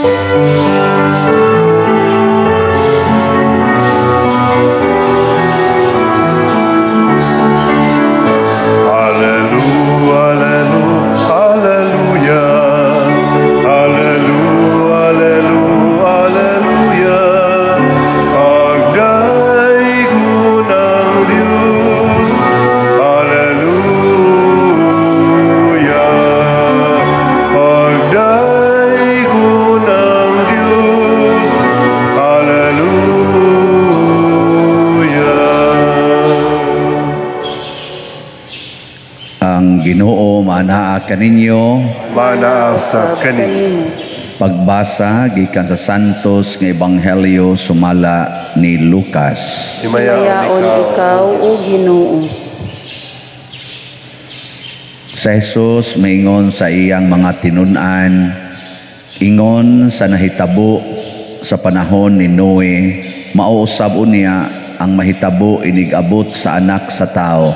Alleluia, alleluia, alleluia. Alleluia, alleluia, alleluia. Pagdaygon ang Diyos. Alleluia. Pagdaygon ang Diyos. Alleluia. Ang Ginoo maanaa kaninyo. Maanaa sa kanimo. Pagbasa gikan sa Santos nga Ebanghelyo sumala ni Lucas. Himayaon Himayaon ikaw, o Ginoo. Sa Jesus maingon sa iyang mga tinun-an, ingon sa nahitabo sa panahon ni Noe, mao usab unya ang mahitabo inig-abot sa Anak sa Tao.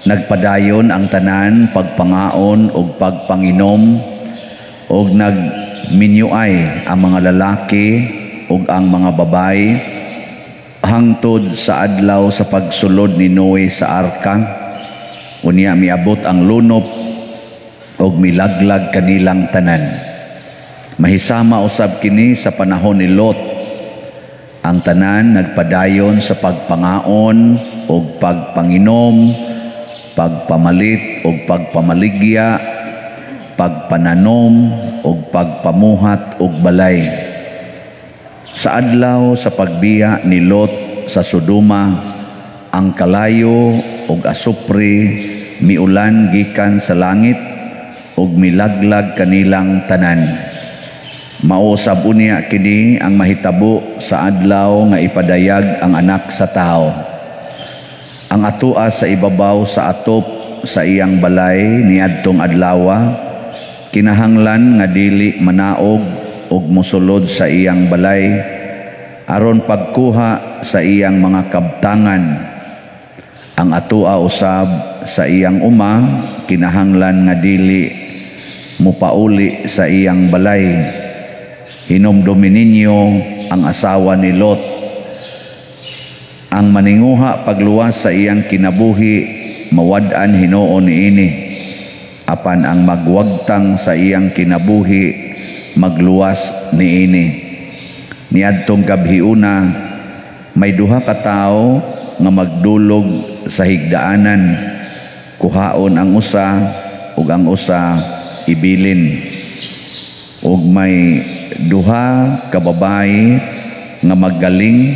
Nagpadayon ang tanan pagpangaon ug pagpanginom ug nagminyuay ang mga lalaki ug ang mga babayi hangtod sa adlaw sa pagsulod ni Noe sa arka. Unya miabot ang lunop ug milaglag kanilang tanan. Mahisama usab kini sa panahon ni Lot. Ang tanan nagpadayon sa pagpangaon ug pagpanginom, pagpamalit ug pagpamaligya, pagpananom ug pagpamuhat og balay. Sa adlaw sa pagbiya ni Lot sa Sodoma, ang kalayo ug asupre miulan gikan sa langit ug milaglag kanilang tanan. Mao usab unya kini ang mahitabo sa adlaw nga ipadayag ang Anak sa Tao. Ang atua sa ibabaw sa atop sa iyang balay niadtong adlawa kinahanglan nga dili manaog og mosulod sa iyang balay aron pagkuha sa iyang mga kabtangan. Ang atua usab sa iyang uma kinahanglan nga dili mopauli sa iyang balay. Hinumdumi ninyo ang asawa ni Lot. Ang maninguha pagluwas sa iyang kinabuhi mawad-an hinuon niini. Apan ang magwagtang sa iyang kinabuhi magluwas niini. Niadtong gabhiuna may duha ka tawo nga magdulog sa higdaanan. Kuhaon ang usa ug ang usa ibilin. Ug may duha ka babayi nga maggaling,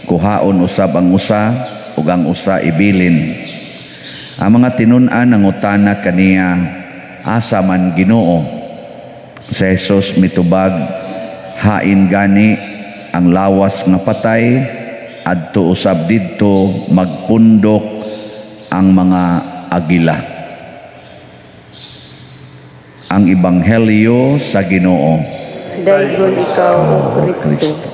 kuhaon usab ang usa ug ang usa ibilin. Ang mga tinun-an nangutana kaniya, "Asa man, Ginoo?" Si Jesus mitubag, "Hain gani ang lawas nga patay, adto usab didto magpundok ang mga agila." Ang Ebanghelyo sa Ginoo. Daygon ikaw, O Kristo. Kristo.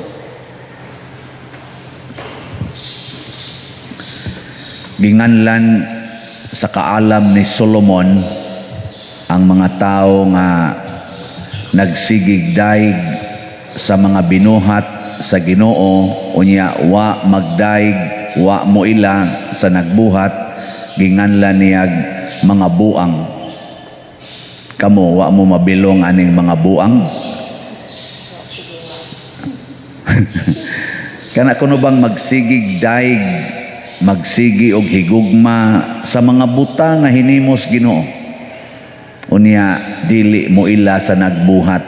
Ginganlan sa kaalam ni Solomon ang mga tao nga nagsigig daig sa mga binuhat sa Ginoo, unya wa magdaig, wa moila sa nagbuhat, ginganlan niyag mga buang. Kamo, wa mo mabilong aning mga buang? Kana kuno bang magsigig daig, magsigi og higugma sa mga buta nga hinimos Ginoo, unya dili mo ila sa nagbuhat.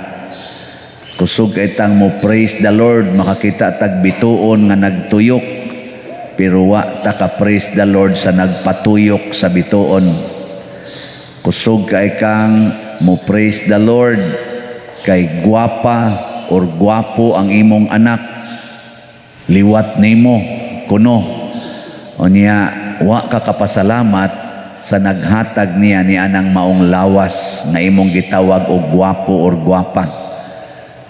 Kusog kay tang mo praise the Lord makakita tag bituon nga nagtuyok, pero wa ta ka praise the Lord sa nagpatuyok sa bituon. Kusog kay kang mo praise the Lord kay gwapa or gwapo ang imong anak, liwat nimo kuno, unya wa ka kapasalamat sa naghatag niya ni anang maong lawas nga imong gitawag og gwapo or gwapa.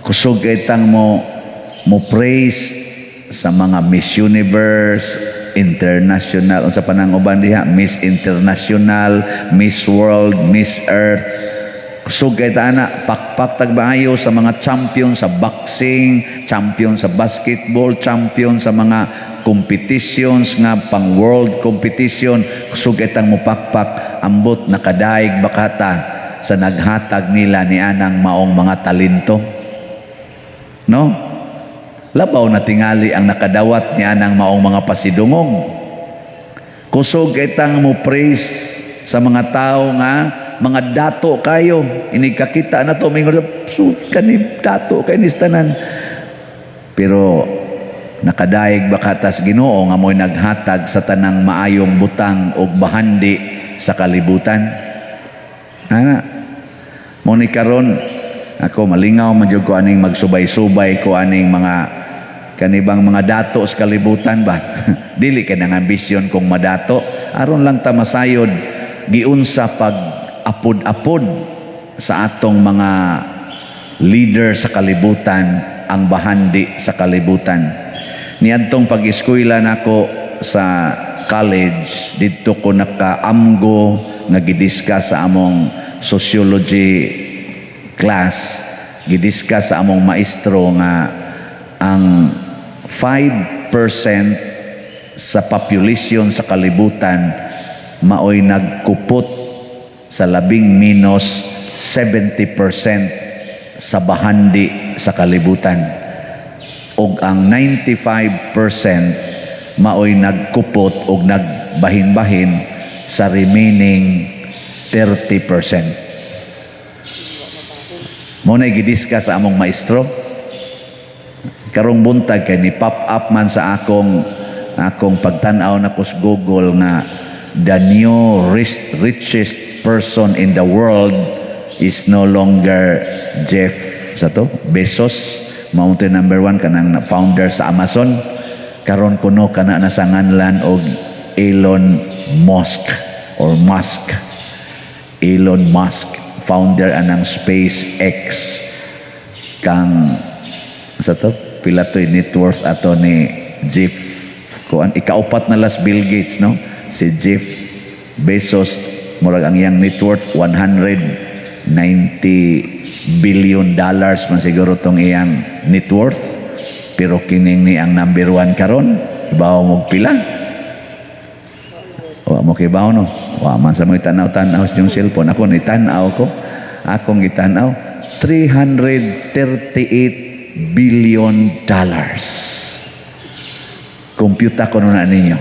Kusog kay tang mo mo praise sa mga Miss Universe International, unsa pa nang uban diha, Miss International, Miss World, Miss Earth. Kusog kay ta ana, pakpak tag maayo sa mga champion sa boxing, champion sa basketball, champion sa mga competitions nga pang world competition. Kusog kay tang mupakpak, ambot nakadaig ba ta sa naghatag nila ni anang maong mga talento? No? Labaw na tingali ang nakadawat ni anang maong mga pasidungog. Kusog kay tang mo praise sa mga tao nga mga dato kayo. Inig kakita na to, mingon sud kani, dato kay ni tanan. Pero nakadaig ba katas Ginoo nga mo'y naghatag sa tanang maayong butang og bahandi sa kalibutan? Ana. Mo ni karon ako malingaw man jud ko aning magsubay-subay ko aning mga kanibang mga dato sa kalibutan ba. Dili kay nang ambisyon kong madato, aron lang ta masayod giunsa pag apod-apod sa atong mga leader sa kalibutan ang bahandi sa kalibutan. Niadtong pag-eskwela nako sa college, didto ko nakaamgo nga gidiscuss sa among sociology class, gidiscuss sa among maestro nga ang 5% sa population sa kalibutan maoy nagkupot sa labing menos 70% sa bahandi sa kalibutan ug ang 95% maoy nagkupot og nagbahin-bahin sa remaining 30%. Mo na gidiscuss sa among maestro. Karong buntag kay ni pop up man sa akong pagtan-aw nako sa Google nga the new richest person in the world is no longer Jeff sa to Bezos, mao to number one, kanang founder sa Amazon. Karon kuno kana na sa nganlan og Elon Musk or Musk, Elon Musk, founder anang SpaceX. Kang sa to pila to'y net worth ato ni Jeff kuan? Ikaupat na las Bill Gates, no? Si Jeff Bezos, murag ang iyang net worth $190 billion man siguro tong iyang net worth. Pero kining ni ang number one karon, ibaw mo pila? Wa mo kibaw, no? Wa man sa mga tanaw-tanaw sa inyong cellphone. Ako ni tan-aw ko. Akong gitanaw, $338 billion. Kompyuta ko na ninyo.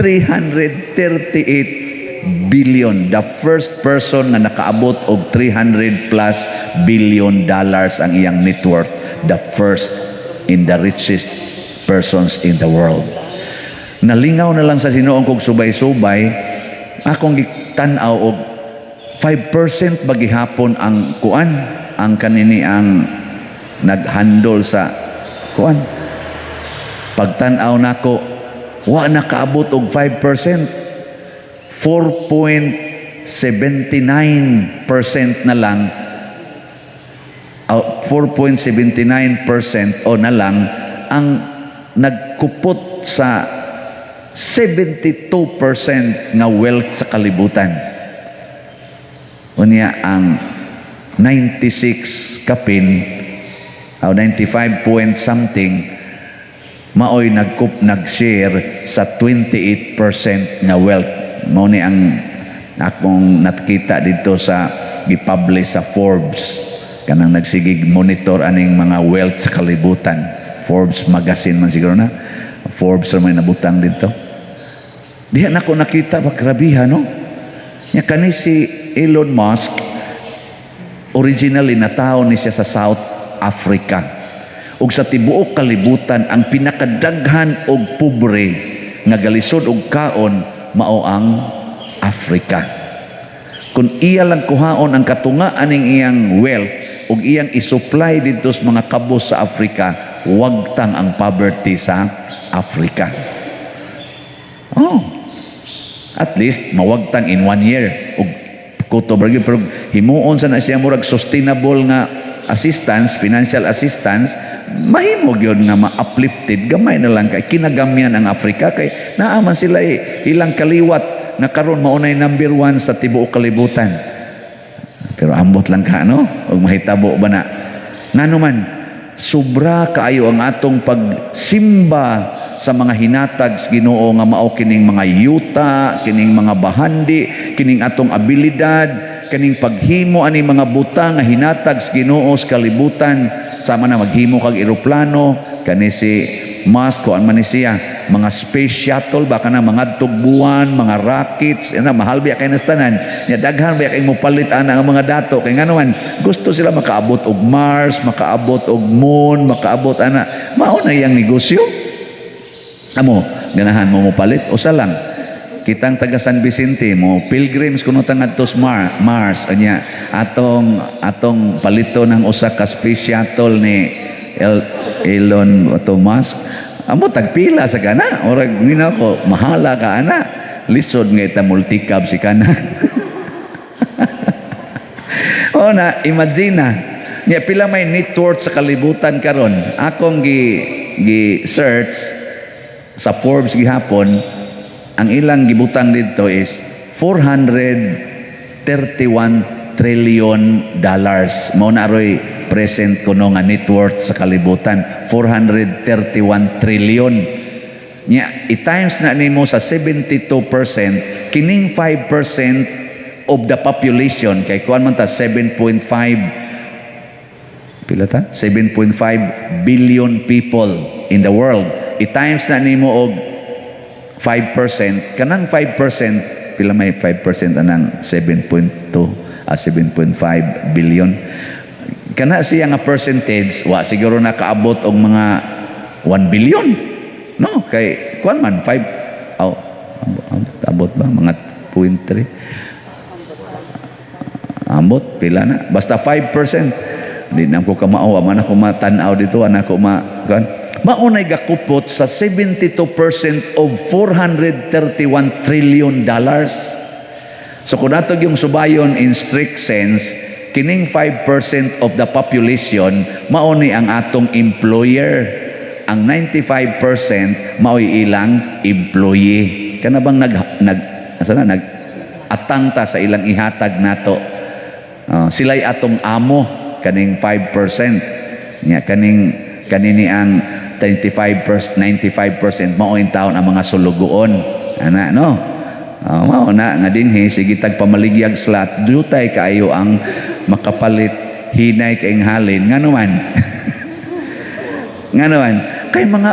338 billion. The first person nga nakaabot og 300 plus billion dollars ang iyang net worth. The first in the richest persons in the world. Nalingaw na lang sa hinuon kog subay-subay, akong gitan-aw og 5% ba gihapon ang kuan, ang kanini ang naghandle sa kuan. Pagtan-aw nako, wa nakaabot og 5%. 4.79% na lang, 4.79% o na lang ang nagkupot sa 72% nga wealth sa kalibutan. Unya ang 96 kapin o 95 point something maoy nag-share sa 28% nga wealth. Mao ni ang akong nakita dito sa gipublish sa Forbes, kanang nagsigig monitor aning mga wealth sa kalibutan. Forbes magazine man siguro na. Forbes ra may nabutang dito. Diha nako nakita ba, grabiha, no? Nya kani si Elon Musk, originally natawo ni siya sa South Africa. Ug sa tibuok kalibutan, ang pinakadaghan og pobre nga galisod og kaon mao ang Africa. Kung iya lang kuhaon ang katunga aning iyang wealth ug iyang isupply didto sa mga kabos sa Africa, wagtang ang poverty sa Africa. Oh. At least mawagtang in one year ug kuto ba gyud, pero himuon sa na siya murag sustainable nga assistance, financial assistance, mahimo gyud nga ma-uplifted gamay na lang kay kinagamyan ang Africa kay naa man sila eh, ilang kaliwat. Nga karon mao nay number one sa tibuok kalibutan. Pero ambot lang ka, no? Og mahitabo ba na? Ngano man, sobra kaayo ang atong pagsimba sa mga hinatag sa Ginoo nga mao kining mga yuta, kining mga bahandi, kining atong abilidad, kining paghimo ani mga butang nga hinatag sa Ginoo sa kalibutan. Sama na maghimo kag eroplano, kani si Musk, kuan man ni siya, mga space shuttle ba, kana mga buwan, mga rockets, ana mahal biya kay nas tanan. Nya daghan biya kay mopalit ana ang mga dato kay ngano man gusto sila makaabot og Mars, makaabot og Moon, makaabot ana. Mao na iyang negosyo. Amo, ganahan mo mopalit usa lang. Kitang taga San Vicente mo pilgrims kuno ta ngadto sa Mars, anya atong atong palito ng usa ka space shuttle ni Elon ato Musk. Amo tagpila sa kana, orag nina ko mahala ka ana. Lisod nga ita multicab si kana. O na, imagine na. Nya pila may net worth sa kalibutan karon? Akong gi gi search sa Forbes gihapon, ang ilang gibutang dito is $431 trillion. Mao na aroy present kuno nga net worth sa kalibutan, 431 trillion. Nya i-times na nimo sa 72%, kining 5% of the population, kay kuan man ta, 7.5, pila ta? 7.5 billion people in the world. I-times na nimo og 5%, kanang 5%, pila may 5% anang 7.2, 7.5 billion? Kana siya nga percentage, wa siguro nakaabot og mga 1 billion. No, kay kuan man 5, oh, abot ba mga 0.3? Ambot pila na, basta 5%. Di na ko kamao, man ako matanaw dito, ana ko ma kuan. Maunay gakupot sa 72% of $431 trillion. So kung ato yung subayon in strict sense, kining 5% of the population mao ni ang atong employer. Ang 95% mao'y ilang employee. Kana bang nag nag asa na nag atang ta sa ilang ihatag nato. Sila'y atong amo, kaning 5%. Nya kaning kanini ang 25%, 95% mao in taon ang mga sulugoon. Ana, no? Mao na nga dinhi sige tag pamaligyag slot, dutay kaayo ang makapalit, hinay kay halin. Ngano man? Ngano man? Kay mga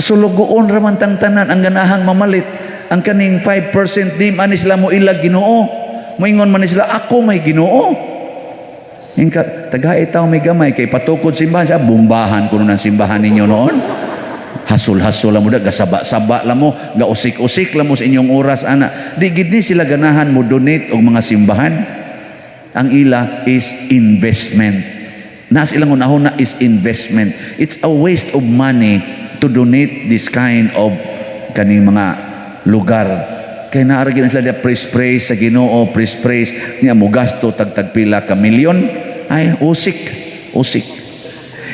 sulugoon ra man tang tanan ang ganahang mamalit. Ang kaning 5%, di man ni sila mo ilag Ginoo. Moingon man ni sila, "Ako may Ginoo." Ingka tagae taw may gamay kay patukod simbahan sa bumbahan kuno ng simbahan ninyo noon. Hasol-hasol lang mo da, gasaba-saba lang mo, gausik-usik lang mo sa inyong oras ana. Di gid ni sila ganahan mo donate og mga simbahan. Ang ila is investment. Nas ilang unahon na is investment. It's a waste of money to donate this kind of kaning mga lugar. Kay naa ra gid na sila diya, praise praise sa Ginoo, praise praise niya, mo gasto tag tagpila ka milyon. Ay, usik, usik.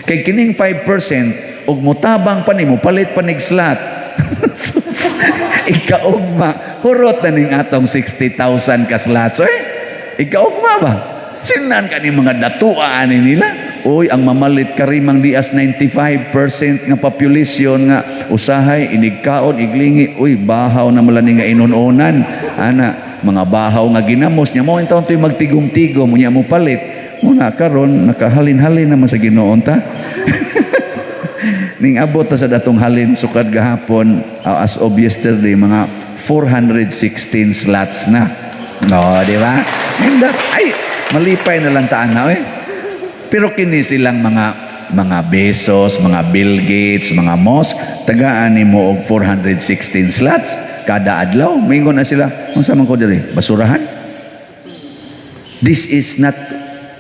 Kay kining 5% ug motabang pa nimo palit pa nig slot. Ikaugma, hurot na ning atong 60,000 ka slots. Eh, ikaugma ba? Sinan ka ni mga datua ani nila. Uy, ang mamalit karimang dias 95% nga population nga usahay inigkaon iglingi, uy, bahaw na mala ni nga inunonan. Ana, mga bahaw nga ginamos niya mo taon to'y magtigom-tigom unya mo palit. Muna karon nakahalin-halin naman sa Ginoo ta. Ning abot ta sa datong halin sukad gahapon, as of yesterday, mga 416 slots na. No, di ba? And that, ay, malipay na lang taan na eh. Pero kini silang mga Bezos, mga Bill Gates, mga Musk, tagaan nimo og 416 slots kada adlaw. Mingon na sila, "Unsa man ko diri? Basurahan?" This is not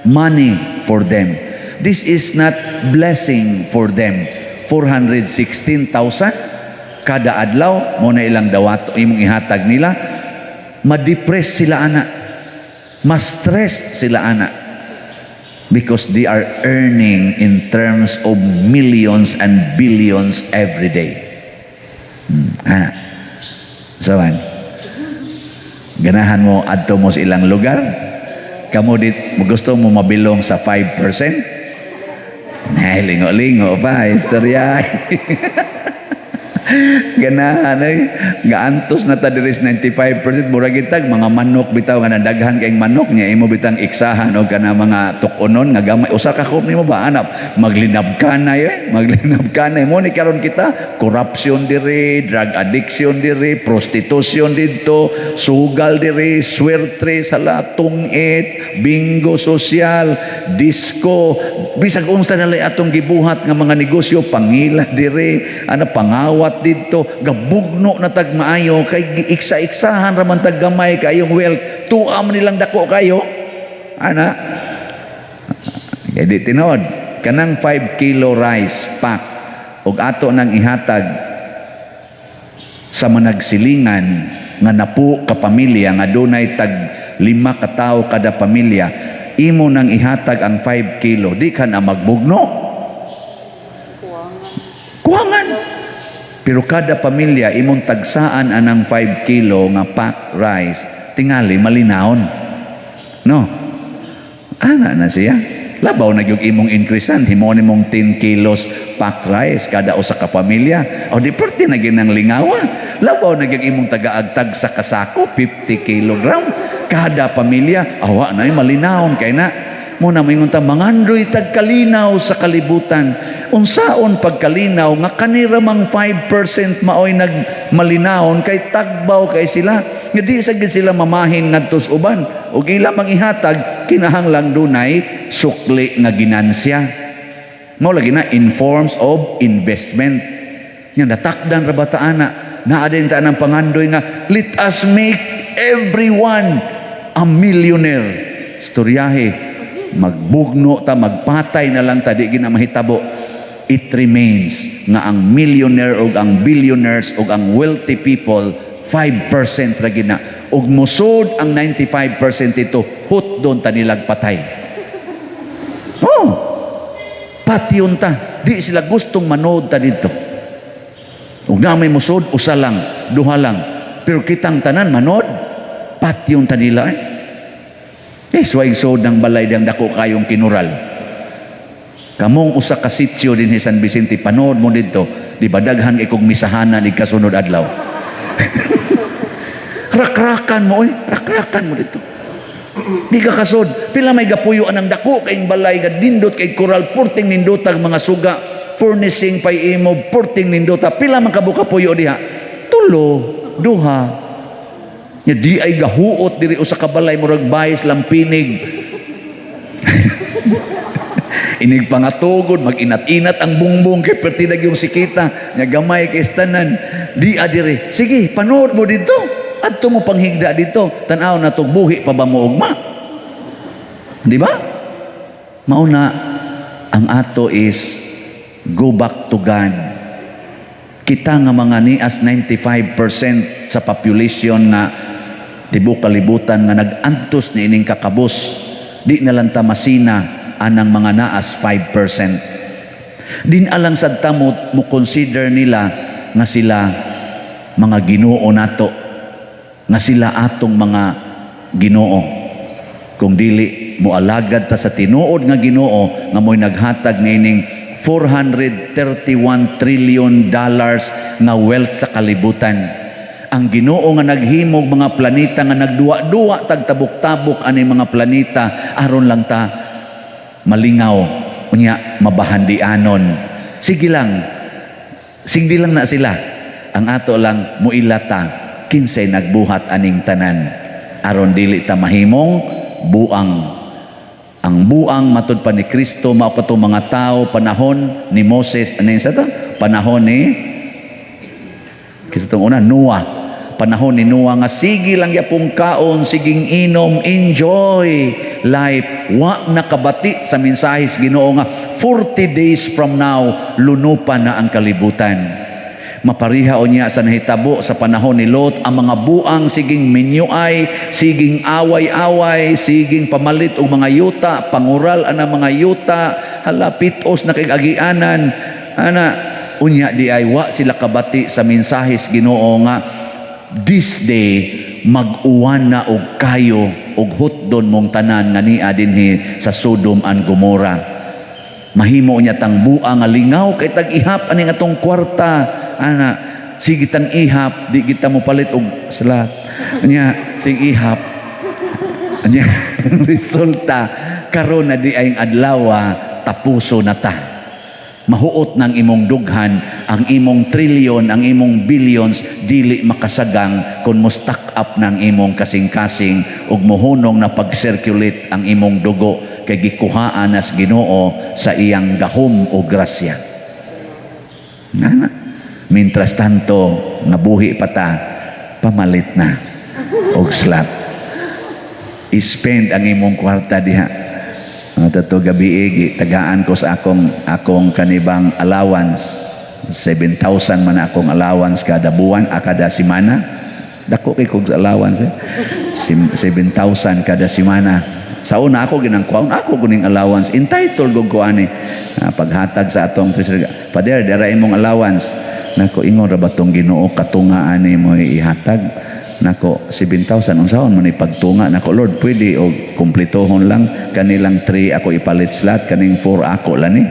money for them. This is not blessing for them. 416,000 kada adlaw mo na ilang dawat imong ihatag nila, ma-depress sila ana, ma-stress sila ana, because they are earning in terms of millions and billions every day. Ana. So man. Ganahan mo adto mo sa ilang lugar? Kamo dit mo gusto mo mabilong sa 5%? Nay, lingo-lingo pa, istorya. Ganahan ay nga antos na ta diri sa 95%, murag itag mga manok bitaw nga nadaghan kay manok niya, imo bitang iksahan og kana mga tuk-onon nga gamay, usa ka kup nimo ba anap, maglinab kanay eh, maglinab kanay mo ni. Karon kita, corruption diri, drug addiction diri, prostitution didto, sugal diri, swerte sa tungit, bingo social, disco, bisag unsa na lay atong gibuhat nga mga negosyo, pangila diri, ano, pangawat didto, gabugno na tag maayo kay giiksa-iksahan ra man tag gamay kayong wealth, tuwa man nilang dako kayo ana. Kay di tinuod, kanang 5 kilo rice pack ug ato nang ihatag sa managsilingan nga napu ka pamilya nga dunay tag 5 ka tawo kada pamilya, imo nang ihatag ang 5 kilo, di ka na magbugno, kuwangan. Pero kada pamilya imong tagsaan anang 5 kilo nga pack rice, tingali malinawon, no? Ana na siya. Labaw na gyud imong increasean, himuon nimong 10 kilos pack rice kada usa ka pamilya. O di perti na gyud ng lingawa. Labaw na gyud imong tagaagtag sa kasako, 50 kilogram kada pamilya. Awa na malinawon kay na. Mo na moingon ta, mangandoy tag kalinaw sa kalibutan. Unsaon pagkalinaw nga kanira mang 5% maoy nagmalinawon kay tagbaw kay sila? Nga di sa gid sila mamahin ngadto sa uban. Ug ila mang ihatag, kinahanglang dunay sukli nga ginansya. Mao lagi na in forms of investment. Nya natakdan ra ba ta ana? Naa din ta ng pangandoy nga let us make everyone a millionaire. Istoryahe, magbugno ta, magpatay na lang ta, di gina mahitabo. It remains nga ang millionaire ug ang billionaires ug ang wealthy people, 5% ra gina. Ug musod ang 95% ito, hutdon ta nilag patay. Oh, patyon ta. Di sila gustong manood ta dito. Ug na may musod, usa lang, duha lang. Pero kitang tanan manood, patyon ta nila eh. Eh, sway sod ng balay diyang dako kayong kinural. Kamong usa ka sitio din San Vicente, panood mo dito, di ba daghan kay kog misahanan ikasunod adlaw? Rakrakan mo, oy, rakrakan mo dito. Di ka kasod. Pila may gapuyo anang dako kayong balay, ga nindot kay koral, purting nindotag mga suga, furnishing pay imo, purting nindota. Pila man kabuka puyo diha? Tulo, duha. Nya di ay gahuot diri usa ka balay, murag bayis lampinig. Inig pangatugod, mag-inat-inat ang bungbong kay perti yung sikita. Nya gamay kay tanan. Di adiri. Sige, panood mo dito. Adto mo panghigda dito. Tan-aw na to, buhi pa ba mo ugma? Di ba? Mauna, ang ato is go back to God. Kita nga mga nias 95% sa population nga tibok kalibutan nga nag-antos ni ining kakabos, di na lang ta masina anang mga naas 5%. Din alang sad ta mo consider nila nga sila mga Ginoo nato, nga sila atong mga Ginoo. Kung dili mo alagad ta sa tinuod nga Ginoo nga mo'y naghatag niining $431 trillion nga wealth sa kalibutan. Ang Ginoo nga naghimog mga planeta nga nagduwa-duwa tagtabok-tabok ani mga planeta aron lang ta malingaw, unya mabahandianon. Sige lang, sige lang na sila. Ang ato lang, muila ta kinsay nagbuhat aning tanan aron dili ta mahimong buang. Ang buang, matud pa ni Kristo, mao kato mga tao panahon ni Moses, ano yun sa to? Panahon ni kita itong una, Noah. Panahon ni Noah nga sige lang yapong kaon, siging inom, enjoy life. Wa nakabati sa mensahe sa Ginoo nga 40 days from now, lunupan na ang kalibutan. Mapariha o niya sa nahitabo sa panahon ni Lot, ang mga buang siging minyuay, siging away-away, siging pamalit og mga yuta, pangural ang mga yuta, hala pitos na kay agianan, ana unya di ay wa sila kabati sa mensahe sa Ginoo nga this day Mag-uwan na og kayo og hutdon mong tanan nga nia dinhi sa Sodom and Gomorrah. Mahimo niya tang buang nga lingaw kay tag ihap ani nga atong kwarta ana, sige tang ihap, di kita mo palit og slot nya, sige ihap nya. Resulta karon na di ay adlaw, tapuso na ta. Mahuot ng imong dughan, ang imong trilyon, ang imong billions, dili makasagang kung mo stack up ng imong kasing-kasing ug mohunong na pag-circulate ang imong dugo kay gikuhaan nas Ginoo sa iyang gahom o grasya. Nga. Mientras tanto, nga buhi pa ta, pamalit na og slot. I-spend ang imong kwarta diha. Tato gabi gi tagaan ko sa akong kanibang allowance. 7,000 man akong allowance kada buwan, kada semana. Dako kay kog allowance eh. 7,000 kada semana. Sa una ako ginang kuhaon, ako guning allowance. Entitled gud ko ani. Paghatag sa atong treasurer, "Pader, dira imong allowance." Nako, ingon ra ba tong Ginoo katunga ani mo ihatag? Nako, 7,000 unsaon man ipagtunga nako, Lord? Pwede og kumpletohon lang kanilang 3 ako ipalit slot, kaning 4 ako lang ni.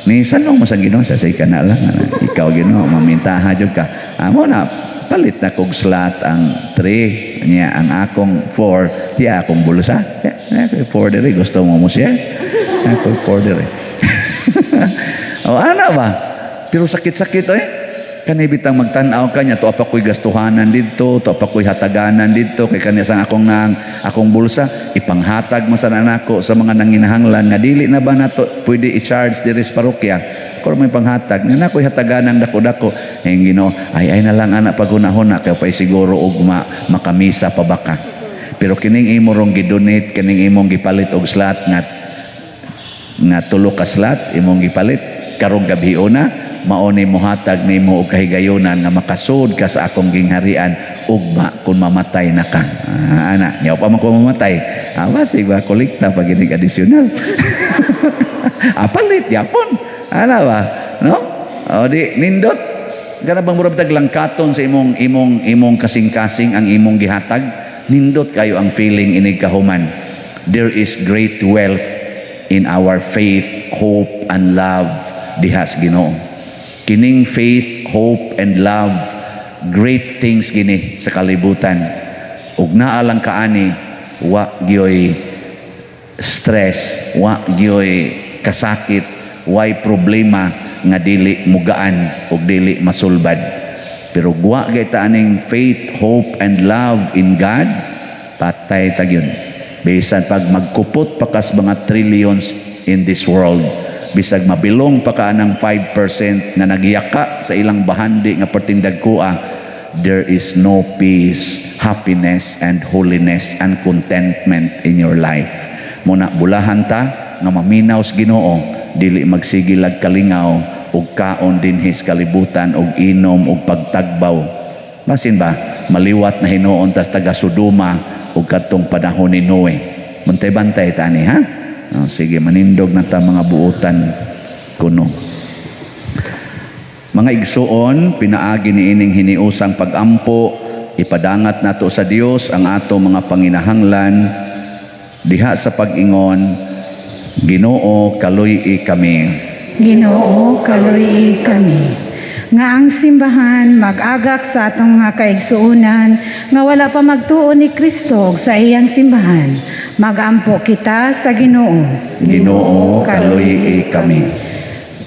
Ni sanong mo sa Ginoo sa say kana lang. Ana, ikaw Ginoo mamintaha jud ka. Amo na palit na kog slot ang 3 niya, ang akong 4 diya akong bulsa. Ya, 4 diri, gusto mo mo siya? Ako 4 diri. O ana ba? Pero sakit-sakit eh. Kani bitang magtan-aw ka niya, to pa ko'y gastuhanan didto, to pa ko'y hataganan didto, kay kanya sa akong nang akong bulsa, ipanghatag mo sa nako sa mga nanginahanglan nga dili na ba nato pwede i-charge diri sa parokya. Kung may panghatag, nga nako'y hataganan dako-dako. Eh, Ginoo, ay ay na lang anak paghunahuna, kay pa'y siguro ugma makamisa pa baka. Pero kining imo rong gidonate, kining imong gipalit og slot nga tulo ka slot imong gipalit karong gabi una, mao ni mohatag nimo og kahigayonan nga makasud ka sa akong gingharian ugma kung mamatay na ka. Ana nyaw pa man ko mamatay, basig ba kolekta pa ginig additional, palit yapon ana ba, no? O di nindot kana bang murag tag langkaton sa imong kasing-kasing ang imong gihatag, nindot kayo ang feeling inig kahuman. There is great wealth in our faith, hope and love diha sa Ginoo. Kining faith, hope and love, great things gini sa kalibutan. Ug naa lang kaani, wa gyoy stress, wa gyoy kasakit, way problema nga dili mugaan ug dili masulbad. Pero wa gyud ta aning faith, hope and love in God, patay ta gyud. Bisan pag magkupot pa kas mga trillions in this world, bisag mabilong pa ka ng 5% na nagyaka sa ilang bahandi nga pertindag kua, there is no peace, happiness, and holiness and contentment in your life. Muna bulahan ta nga maminaw sa Ginoo, dili magsigilag kalingaw ug kaon dinhi sa kalibutan ug inom ug pagtagbaw. Basin ba maliwat na hinuon tas taga Sodoma ug kadtong panahon ni Noe. Bantay-bantay tani ha. Oh, sige, manindog na ta mga buutan kuno. Mga igsuon, pinaagi ni ining hiniusang pagampo, ipadangat nato sa Dios ang ato mga panginahanglan diha sa pag-ingon, "Ginoo, kaluy-i kami." Ginoo, kaluy kami. Nga ang simbahan mag-agak sa atong mga kaigsuonan nga wala pa magtuo ni Kristo ug sa iyang simbahan. Magampo kita sa Ginoo. Ginoo, kaluy-i kami.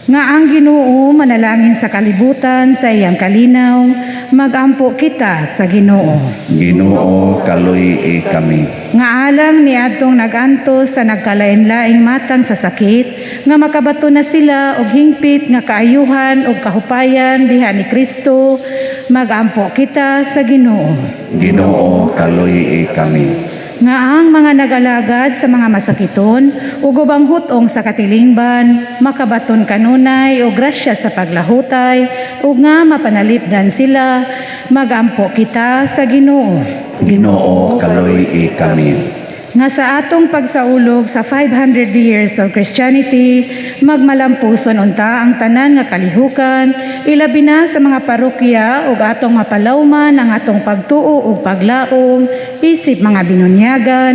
Nga ang Ginoo manalangin sa kalibutan sa iyang kalinaw. Magampo kita sa Ginoo. Ginoo, kaluy-i kami. Nga alang ni adtong nagantos sa nagkalain-laing matang sa sakit, nga makabato na sila og hingpit nga kaayuhan ug kahupayan diha ni Kristo. Magampo kita sa Ginoo. Ginoo, kaluy-i kami. Nga ang mga nag-alagad sa mga masakiton ug ubang hutong sa katilingban makabaton kanunay og grasya sa paglahutay ug nga mapanalipdan sila. Magampo kita sa Ginoo. Ginoo, kaluy-i kami. Nga sa atong pagsaulog sa 500 years of Christianity, Magmalampuson unta ang tanan nga kalihukan, ilabi na sa mga parokya, ug atong mapalawman ang atong pagtuo ug paglaom isip mga binunyagan.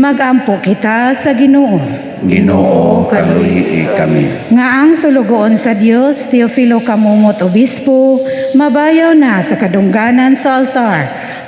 Magampo kita sa Ginoo. Ginoo, kaluhi kami. Nga ang sulugoon sa Dios, Teofilo Camomot Obispo, mabayaw na sa kadungganan sa altar.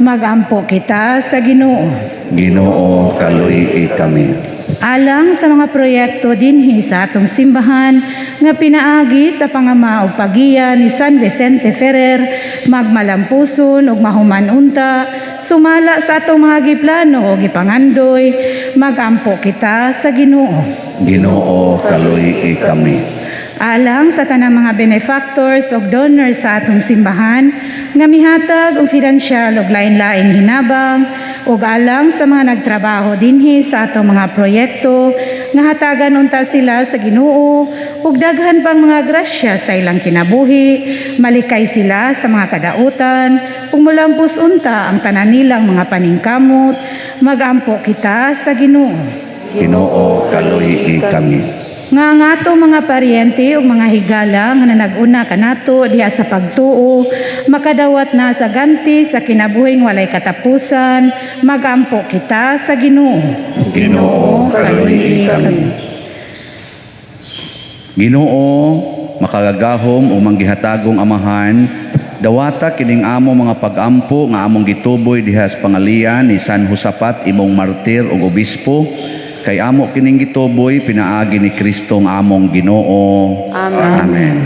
Magampo kita sa Ginoo. Ginoo, kaluhi kami. Alang sa mga proyekto dinhi sa atong simbahan nga pinaagi sa pangama ug pagiya ni San Vicente Ferrer, magmalampuson ug mahuman unta sumala sa atong mga giplano o gipangandoy. Magampo kita sa Ginoo. Ginoo, kaluhi kami. Alang sa tanang mga benefactors ug donors sa atong simbahan nga mihatag og finansyal ug lain-laing hinabang, ug alang sa mga nagtrabaho dinhi sa atong mga proyekto, nga hatagan unta sila sa Ginoo ug daghan pang mga grasya sa ilang kinabuhi, malikay sila sa mga kadautan ug mulampos unta ang tanan nilang mga paningkamot. Magampo kita sa Ginoo. Ginoo, kaluhi kami. Nga ang ato mga paryente ug mga higala nga nanag-una kanato diha sa pagtuo makadawat na sa ganti sa kinabuhing walay katapusan. Magampo kita sa Ginoo. Ginoo, kaluhi kami. Ginoo, makagagahom ug manggihatagong Amahan, dawata kining amo mga pagampo nga among gituboy diha sa pangalian ni San Josapat, imong martir ug obispo, kay amo kining gituboy pinaagi ni Kristo nga among Ginoo. Amen. Amen.